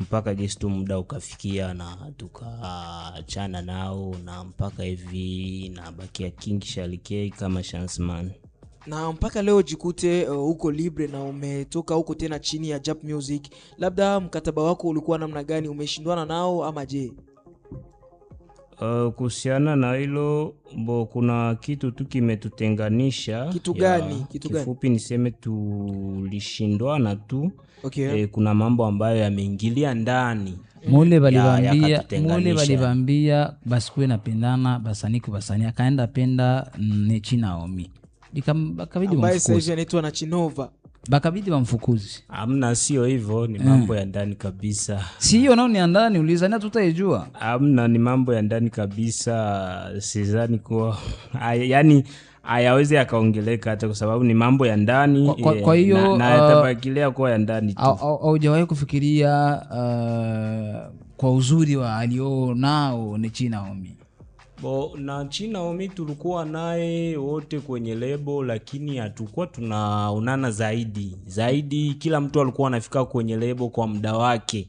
Mpaka gesi tu muda ukafikia na tukaachana nao, na mpaka hivi nabakia King Shalike kama Chance Man. Na mpaka leo jikute uko libre na umetoka huko tena chini ya Jap Music, labda mkataba wako ulikuwa namna gani? Umeshindwana nao ama je? Kuhusiana na hilo bo, kuna kitu tu kimetutenganisha. Kitu gani? Kitu gani? Kifupi niseme tulishindwana tu. Kuna mambo ambayo yameingilia ndani Mule balibambia, mule yakatutenganisha. Balibambia basikuwe napendana basani ku basani, akaenda penda Nechi Naomi. Bakabidi Ambaye sasa hivi bamfukuze. anaitwa na Chinova. Bakabidi bamfukuze. Amna, sio hivyo, ni mambo ya ndani kabisa. Si hiyo nao ni ya ndani, ulizania tutaijua. Amna, ni mambo ya ndani kabisa, sidhani kuwa yani hayawezi yakaongeleka hata kwa sababu ni mambo ya ndani. Kwa hiyo, na yatabakilia kuwa ya ndani tu. Haujawahi kufikiria kwa uzuri wa alio nao Nechi Naomi? Bo, na Chinaomi tulikuwa naye wote kwenye lebo, lakini hatukuwa tunaonana zaidi zaidi. Kila mtu alikuwa anafika kwenye lebo kwa muda wake.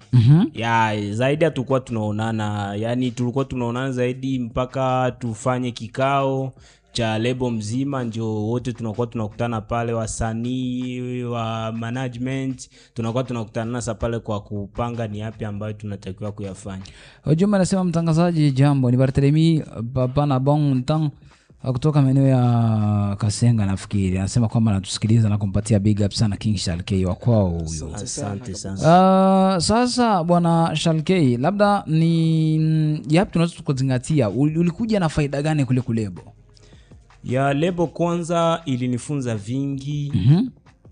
Ya zaidi hatukuwa tunaonana, yani tulikuwa tunaonana zaidi mpaka tufanye kikao cha lebo mzima, ndio wote tunakuwa tunakutana pale, wasanii wa management tunakuwa tunakutana sasa pale kwa kupanga ni yapi ambayo tunatakiwa kuyafanya. Ujumbe anasema, mtangazaji jambo, ni Barthelemy Papa na bon temps kutoka maeneo ya Kasenga nafikiri. Anasema kwamba anatusikiliza na kumpatia big up sana King Shalkey wa kwao huyo. Asante sana. Sasa bwana Shalkey, labda ni yapi tunaweza tukazingatia? Ulikuja na faida gani kule kulebo? Ya lebo kwanza ilinifunza vingi.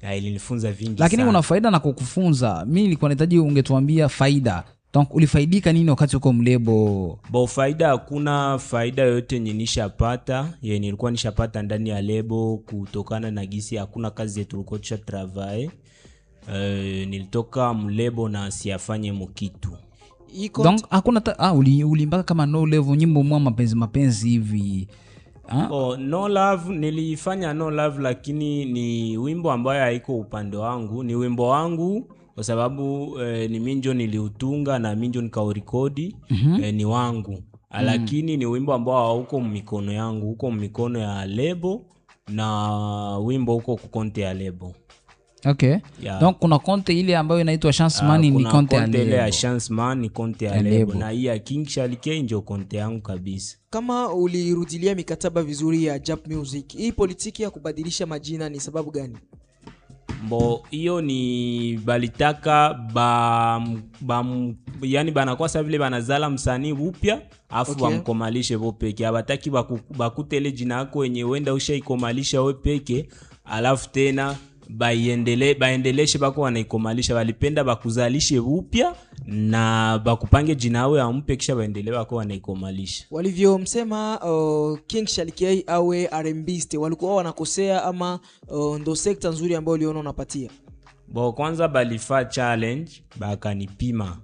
Ya ilinifunza vingi Lakini sana. una faida na kukufunza. Mimi nilikuwa nahitaji ungetuambia faida. Donc ulifaidika nini wakati uko mlebo? Bo, faida hakuna faida yoyote yenye nishapata yenye nilikuwa nishapata ndani ya lebo kutokana na gisi hakuna kazi yetu tulikuwa tusha travail. Nilitoka mlebo na siyafanye mukitu. Iko Donc hakuna uliimbaka kama no level nyimbo mwa mapenzi mapenzi hivi. Ah? Oh, no love nilifanya no love, lakini ni wimbo ambayo haiko upande wangu, ni wimbo wangu kwa sababu ni minjo niliutunga na minjo nikaurekodi. Ni wangu, lakini ni wimbo ambao hauko mikono yangu, uko mikono ya lebo na wimbo uko kucompte ya lebo. Yeah. Donc kuna compte ile ambayo inaitwa Chance Money ni Kuna compte ya compte ile ya lebo. Chance Man ni compte ya Ya lebo. lebo. Na hii ya King Shalike ndio compte yangu kabisa. Kama ulirudilia mikataba vizuri ya Jap Music, hii politiki ya kubadilisha majina ni sababu gani? Bo, hiyo ni balitaka ba, ba, yani banakuwa sa vile banazala msanii upya afu bamkomalishe bo peke, abataki bakutele jina yako yenye wenda ushaikomalisha we peke, alafu tena baiendele baendeleshe bako wanaikomalisha. Balipenda bakuzalishe upya na bakupange jina yao ya mpya, kisha baendelee bako wanaikomalisha. Walivyomsema King Shalikei awe R&Biste, walikuwa wanakosea ama ndo sekta nzuri ambayo uliona unapatia? Bo, kwanza balifa challenge, bakanipima,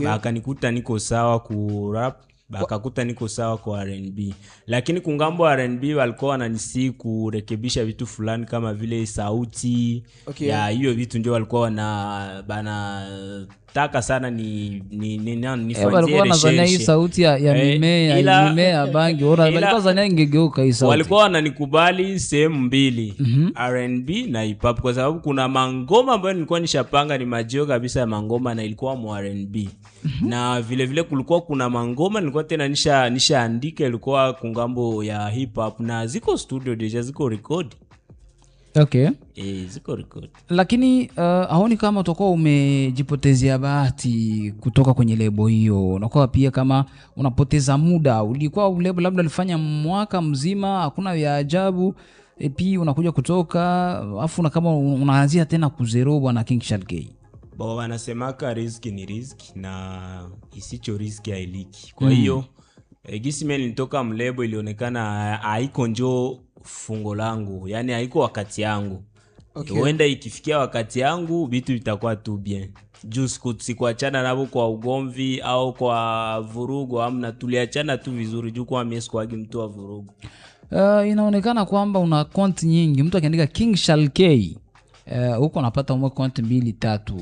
bakanikuta niko sawa ku rap, bakakuta niko sawa kwa R&B, lakini kungambo R&B walikuwa wananisi kurekebisha vitu fulani kama vile sauti. Ya hiyo vitu ndio walikuwa wana banataka sana ni nifanyie Walikuwa wanazania hii recherche. sauti ya mimea, mimea bangi. Ora, walikuwa wanazania ingegeuka hii sauti. Walikuwa wananikubali sehemu mbili, R&B na hip hop, kwa sababu kuna mangoma ambayo nilikuwa nishapanga ni majio kabisa ya mangoma na ilikuwa mu R&B, na vile vile kulikuwa kuna mangoma nilikuwa tena nishaandika ilikuwa kungambo ya hip hop na ziko studio déjà, ziko record. Ziko record. Lakini haoni kama utakuwa umejipotezea bahati kutoka kwenye lebo hiyo? Unakuwa pia kama unapoteza muda. Ulikuwa lebo labda ulifanya mwaka mzima, hakuna vya ajabu, pia unakuja kutoka afu kama unaanzia tena kuzero, bwana King Shalkey. Bo, wanasemaka riziki ni riziki na isicho riziki hailiki. Kwa hiyo gisi mimi nilitoka mlebo ilionekana haiko njo fungo langu, yani haiko wakati yangu. Huenda ikifikia wakati yangu vitu vitakuwa tu bien, juu sikuachana nabo kwa ugomvi au kwa vurugu, amna, tuliachana tu vizuri juu kwa mimi sikuagi mtu wa vurugu. Inaonekana kwamba una compte nyingi. Mtu akiandika King Shalkey Huko napata mwe compte mbili tatu.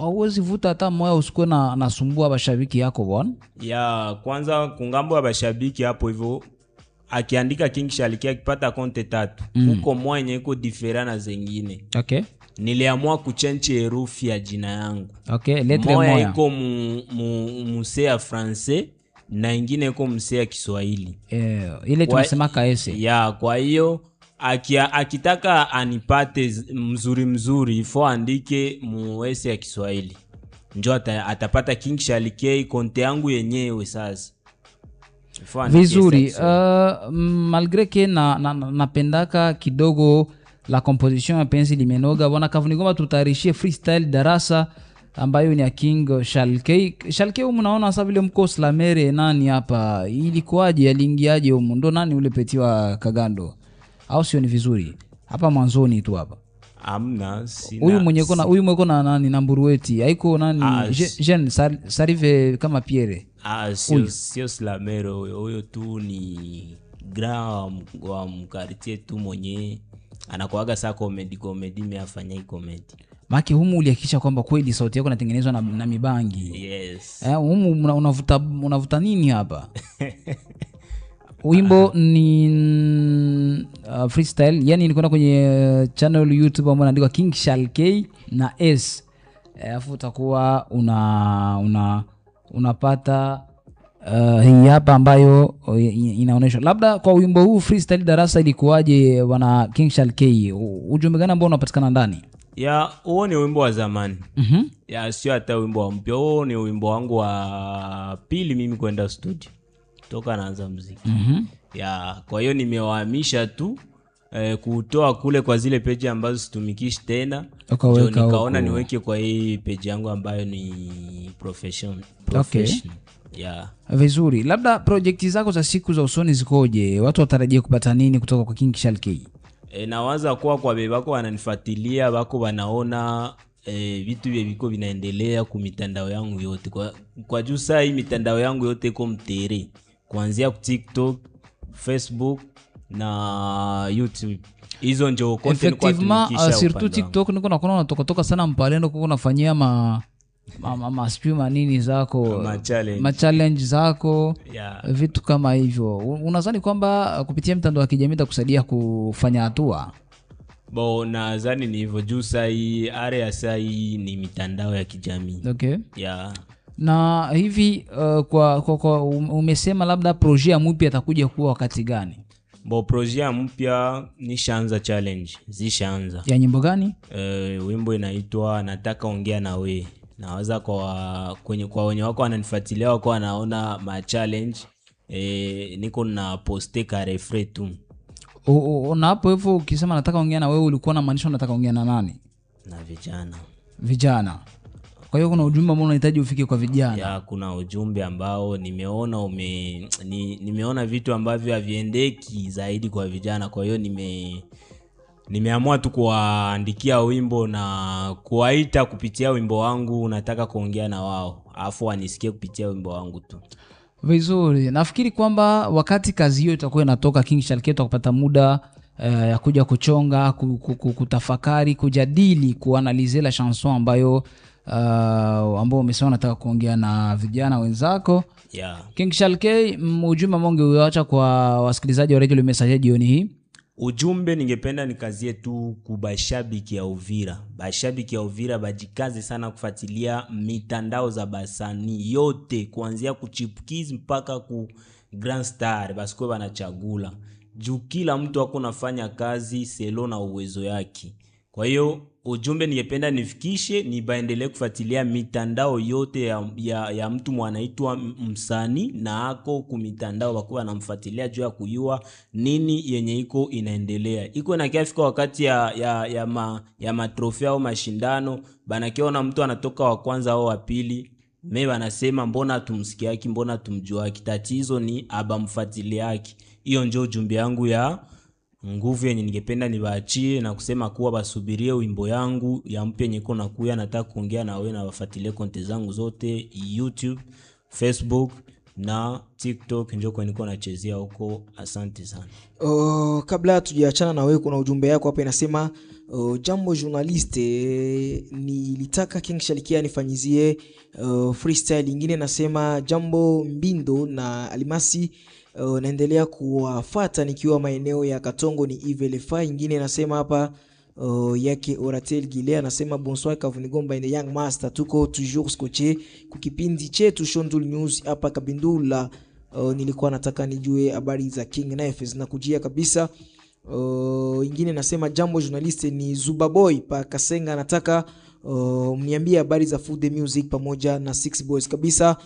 Hauwezi vuta hata moya usikuwe na nasumbua bashabiki yako bwana. Ya kwanza kungambo ya bashabiki hapo hivyo, akiandika King Shalike akipata compte tatu, huko mwenye iko different na zengine. Niliamua kuchenche herufi ya jina yangu. Okay, lettre Moya moya. iko mu mu C ya français na ingine iko mu C ya Kiswahili. Ile tunasema kaese. Ya, kwa hiyo akitaka anipate mzuri mzuri, ifo andike mu S ya Kiswahili, njo atapata King Shalike compte yangu yenyewe sasa. Ifo andike S ya Vizuri. Kiswahili. Malgré que napendaka kidogo la composition ya Penzi Limenoga, bwana Kavunigoma, tutayarishie freestyle darasa ambayo ni ya King Shalke. Shalke, humu naona sasa vile mko slamere nani hapa, ilikuwaje, aliingiaje humu? Ndo nani ule petit wa Kagando, au sio? Ni vizuri hapa mwanzoni tu hapa. Amna, sina. Huyu mwenye kona, huyu mwenye kona nani na mburueti haiko nani? Ah, Jeune sarive kama Pierre. Ah, sio slamero huyo, huyo tu ni grand wa mquartier tu mwenye anakuaga saa comedy comedy, me afanya comedy. Maki humu ulihakikisha kwamba kweli sauti yako inatengenezwa na mibangi. Yes. Humu unavuta nini hapa? Wimbo ni freestyle, yani nilikwenda kwenye channel YouTube ambayo inaandikwa King Shalke na S, alafu utakuwa unapata hii hapa ambayo inaonyeshwa. Labda kwa wimbo huu freestyle darasa ilikuwaje, bwana King Shalke? Ujumbe gani ambao unapatikana ndani? Ya, huo ni wimbo wa zamani. Ya, sio hata wimbo wa mpya, huo ni wimbo wangu wa pili mimi kwenda studio toka naanza muziki. Ya, kwa hiyo nimewahamisha tu kutoa kule kwa zile peji ambazo situmikishi tena. Ukaweka Ndio nikaona huku. niweke kwa hii peji yangu ambayo ni profession. Ya. Vizuri. Labda projekti zako za siku za usoni zikoje? Watu watarajia kupata nini kutoka kwa King Shalke? Nawaza kuwa kwa bebako wananifuatilia, bako wanaona vitu vye viko vinaendelea ku mitandao yangu yote, kwa juu saa hii mitandao yangu yote iko mtere, kuanzia ku TikTok, Facebook na YouTube. Hizo ndio content nilikuwa Effectivement, tumikisha surtout upande wangu. TikTok niko nakuona unatokotoka sana mpalendo kuko unafanyia ma sijui manini zako. Ma challenge. Ma challenge zako, vitu kama hivyo. Unadhani kwamba kupitia mtandao wa kijamii itakusaidia kufanya hatua? Bo, nadhani ni hivyo juu saa hii are ya saa hii ni mitandao ya kijamii. Ya. Na hivi kwa umesema labda projet ya mpya atakuja kuwa wakati gani? Bo, projet ya mpya nishaanza, challenge zishaanza. Ya nyimbo gani? Wimbo inaitwa Nataka Ongea na We. Nawaza kwa wenye wako wananifuatilia wako wanaona ma challenge, niko na poste ka refrain tu. Na hapo hivyo ukisema nataka ongea na wewe, ulikuwa unamaanisha unataka ongea na nani? Na vijana. Vijana. Kwa hiyo kuna ujumbe ambao unahitaji ufike kwa vijana. Ya, kuna ujumbe ambao nimeona vitu ambavyo haviendeki zaidi kwa vijana, kwa hiyo nimeamua tu kuwaandikia wimbo na kuwaita kupitia wimbo wangu nataka kuongea na wao, alafu wanisikie kupitia wimbo wangu tu. Vizuri. Nafikiri kwamba wakati kazi hiyo itakuwa inatoka, King Shalke utakupata muda ya kuja kuchonga, kutafakari, kujadili, kuanalyser la chanson ambayo umesema unataka kuongea na vijana wenzako. King Shalke, ujumbe ambao ungeuacha kwa wasikilizaji wa Radio Le Messager jioni hii? Ujumbe ningependa nikazie tu kubashabiki ya Uvira. Bashabiki ya Uvira bajikaze sana kufuatilia mitandao za basani yote, kuanzia kuchipukizi mpaka ku Grand Star, basikuwe banachagula. Juu kila mtu ako nafanya kazi selon na uwezo yake. Kwa hiyo ujumbe ningependa nifikishe ni baendelee kufuatilia mitandao yote ya mtu mwanaitwa msanii na ako kumitandao, bakuwa wanamfuatilia juu ya kujua nini yenye iko inaendelea. Iko na kiafika wakati ya matrofi au mashindano, banakiona mtu anatoka wa kwanza au wa pili, me banasema mbona tumsikiaki, mbona tumjuaki. Tatizo ni abamfuatiliaki. Hiyo ndio ujumbe yangu ya nguvu yenye ningependa niwaachie na kusema kuwa basubirie wimbo yangu ya mpya yenye iko nakuya, nataka kuongea na wewe, na wafuatilie konti zangu zote YouTube, Facebook Na TikTok njo kwenye niko nachezea huko. Asante sana. Kabla tujaachana na wewe, kuna ujumbe yako hapa inasema, jambo journaliste, nilitaka King Shalikia nifanyizie freestyle. Ingine nasema jambo Mbindo na Alimasi, naendelea kuwafata nikiwa maeneo ya Katongo, ni Ivelefa. Ingine nasema hapa yake Oratel Gile anasema bonsoir Kavunigomba and the Young Master, tuko toujours scotché kukipindi chetu Shondul News hapa Kabindula. Nilikuwa nataka nijue habari za King Knife zinakujia kabisa. Ingine nasema jambo journaliste, ni Zuba Boy pa Kasenga, nataka mniambie habari za Food Music pamoja na Six Boys kabisa.